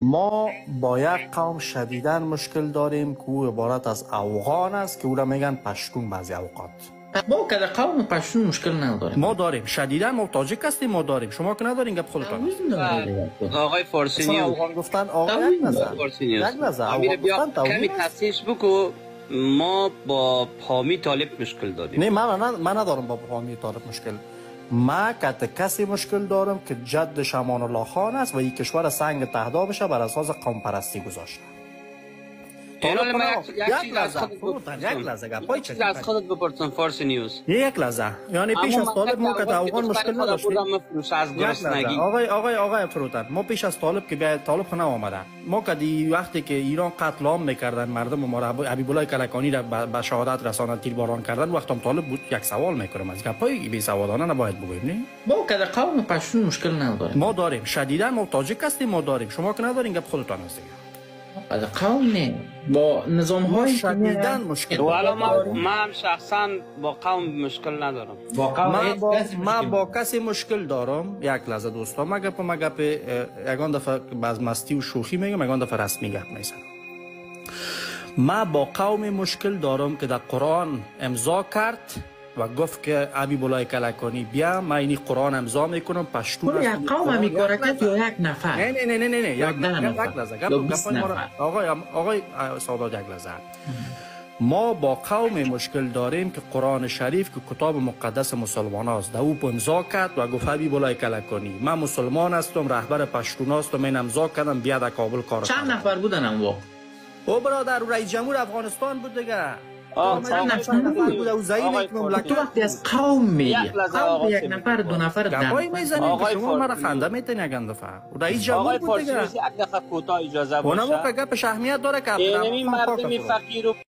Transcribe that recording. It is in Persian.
ما با یک قوم شدیداً مشکل داریم که او عبارت از افغان است که او را میگن پشتون بعضی اوقات. ما که قوم پشتون مشکل نداریم. ما داریم شدیداً، ما تاجیک هستیم، ما داریم. شما که ندارین گپ خودتان. آقای فارسی نیوز افغان گفتن آقای یک لحظه، یک لحظه افغان گفتن کمی تصحیح بکو. ما با پامی طالب مشکل داریم. نه من ندارم با پامی طالب مشکل. ما کت کسی مشکل دارم که جد امان الله خان است و این کشور سنگ تهدابش بر اساس قوم پرستی گذاشته. یک لحظه یک لحظه گپای چه از خودت بپرسم فارسی نیوز. یک لحظه، یعنی پیش از طالب ما که افغان مشکل نداشتیم. آقای آقای فروتن، ما پیش از طالب که به طالب خونه آمدن، ما که وقتی که ایران قتل عام میکردن مردم ما را، حبیب الله کلکانی را به شهادت رساندن، تیرباران کردن، وقتم طالب بود. یک سوال میکنم از گپای بی سوادانه نباید بگوییم. نه ما که قوم پشتون مشکل نداریم. ما داریم شدیداً، ما تاجیک هستیم، ما داریم. شما که ندارین گپ خودتان است دیگه. از قوم نه، با نظام های شدیداً مشکل. والا من شخصا با قوم مشکل ندارم. با قوم ما با کسی مشکل دارم. یک لحظه دوستا، ما گپ یگان دفعه باز مستی و شوخی میگم، یگان دفعه رسمی گپ میزنم. ما با قوم مشکل دارم که در قرآن امضا کرد و گفت که حبیب الله کلکانی بیا، من اینی قرآن امضا میکنم پشتون. یک قوم همی کار کرد یا یک نفر؟ نه نه نه نه نه، یک لحظه آقای آقای سادات، یک لحظه. ما با قوم مشکل داریم که قرآن شریف که کتاب مقدس مسلمان است در او امضا کرد و گفت حبیب الله کلکانی من مسلمان هستم، رهبر پشتون هستم، من امضا کردم، بیا در کابل کار. چند نفر بودن اون وقت؟ او برادر رئیس جمهور افغانستان بود دیگه. تو وقتی از قوم میگی قوم یک نفر دو نفر گپای میزنیم که شما مرا خنده میتین یک دفعه. رئیس جمهور بود دیگه. یک دفعه کوتاه اجازه باشه. اونم گپش اهمیت داره که این مردم فقیر.